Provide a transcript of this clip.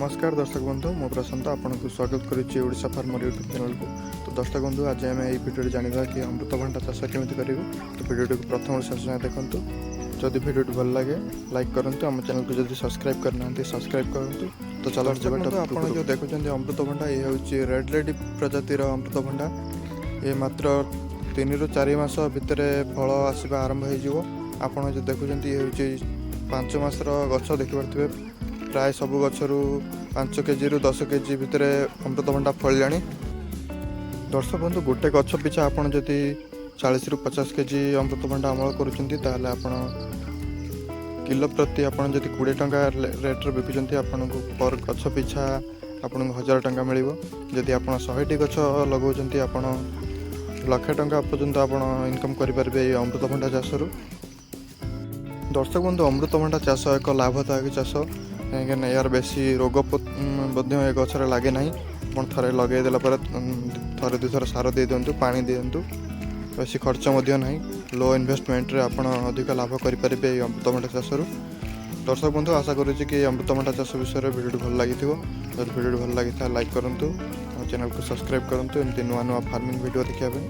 ନମସ୍କାର ଦର୍ଶକ ବନ୍ଧୁ, ମୁଁ ପ୍ରଶାନ୍ତ ଆପଣଙ୍କୁ ସ୍ୱାଗତ କରୁଛି ଓଡ଼ିଶା ଫାର୍ମର ୟୁଟ୍ୟୁବ୍ ଚ୍ୟାନେଲକୁ। ତ ଦର୍ଶକ ବନ୍ଧୁ, ଆଜି ଆମେ ଏହି ଭିଡ଼ିଓରେ ଜାଣିବା କି ଅମୃତଭଣ୍ଡା ଚାଷ କେମିତି କରିବେ। ତ ଭିଡ଼ିଓଟିକୁ ପ୍ରଥମରୁ ଶେଷ ଯାଏଁ ଦେଖନ୍ତୁ। ଯଦି ଭିଡ଼ିଓଟି ଭଲ ଲାଗେ, ଲାଇକ୍ କରନ୍ତୁ। ଆମ ଚ୍ୟାନେଲକୁ ଯଦି ସବସ୍କ୍ରାଇବ୍ କରିନାହାନ୍ତି, ସବସ୍କ୍ରାଇବ୍ କରନ୍ତୁ। ତ ଚାଲନ୍ତୁ ଯିବା। ଆପଣ ଯେଉଁ ଦେଖୁଛନ୍ତି ଅମୃତଭଣ୍ଡା, ଇଏ ହେଉଛି ରେଡ୍ ଲେଡି ପ୍ରଜାତିର ଅମୃତଭଣ୍ଡା। ଏ ମାତ୍ର 3ରୁ 4 ମାସ ଭିତରେ ଫଳ ଆସିବା ଆରମ୍ଭ ହେଇଯିବ। ଆପଣ ଯେଉଁ ଦେଖୁଛନ୍ତି, ଇଏ ହେଉଛି 5 ମାସର ଗଛ। ଦେଖିପାରୁଥିବେ, ପ୍ରାୟ ସବୁ ଗଛରୁ 5 କେଜିରୁ 10 କେଜି ଭିତରେ ଅମୃତଭଣ୍ଡା ଫଳିଲାଣି। ଦର୍ଶକ ବନ୍ଧୁ, ଗୋଟେ ଗଛ ପିଛା ଆପଣ ଯଦି 40ରୁ 50 କେଜି ଅମୃତଭଣ୍ଡା ଅମଳ କରୁଛନ୍ତି, ତାହେଲେ ଆପଣ କିଲୋ ପ୍ରତି ଆପଣ ଯଦି 20 ଟଙ୍କା ରେଟ୍ରେ ବିକୁଛନ୍ତି, ଆପଣଙ୍କୁ ପର୍ ଗଛ ପିଛା ଆପଣଙ୍କୁ 1000 ଟଙ୍କା ମିଳିବ। ଯଦି ଆପଣ 100ଟି ଗଛ ଲଗାଉଛନ୍ତି, ଆପଣ ଲକ୍ଷେ ଟଙ୍କା ପର୍ଯ୍ୟନ୍ତ ଆପଣ ଇନକମ୍ କରିପାରିବେ ଏଇ ଅମୃତଭଣ୍ଡା ଚାଷରୁ। ଦର୍ଶକ ବନ୍ଧୁ, ଅମୃତଭଣ୍ଡା ଚାଷ ଏକ ଲାଭଦାୟକ ଚାଷ, କାହିଁକିନା ଏହାର ବେଶୀ ରୋଗ ମଧ୍ୟ ଏ ଗଛରେ ଲାଗେ ନାହିଁ। ଆପଣ ଥରେ ଲଗାଇ ଦେଲା ପରେ ଥରେ ଦୁଇଥର ସାର ଦେଇଦିଅନ୍ତୁ, ପାଣି ଦିଅନ୍ତୁ। ବେଶୀ ଖର୍ଚ୍ଚ ମଧ୍ୟ ନାହିଁ। ଲୋ ଇନଭେଷ୍ଟମେଣ୍ଟରେ ଆପଣ ଅଧିକ ଲାଭ କରିପାରିବେ ଏଇ ଅମୃତଭଣ୍ଡା ଚାଷରୁ। ଦର୍ଶକ ବନ୍ଧୁ, ଆଶା କରୁଛି କି ଏଇ ଅମୃତଭଣ୍ଡା ଚାଷ ବିଷୟରେ ଭିଡ଼ିଓଟି ଭଲ ଲାଗିଥିବ। ଯଦି ଭିଡ଼ିଓଟି ଭଲ ଲାଗିଥାଏ, ଲାଇକ୍ କରନ୍ତୁ, ଆମ ଚ୍ୟାନେଲକୁ ସବସ୍କ୍ରାଇବ୍ କରନ୍ତୁ ଏମିତି ନୂଆ ନୂଆ ଫାର୍ମିଂ ଭିଡ଼ିଓ ଦେଖିବା ପାଇଁ।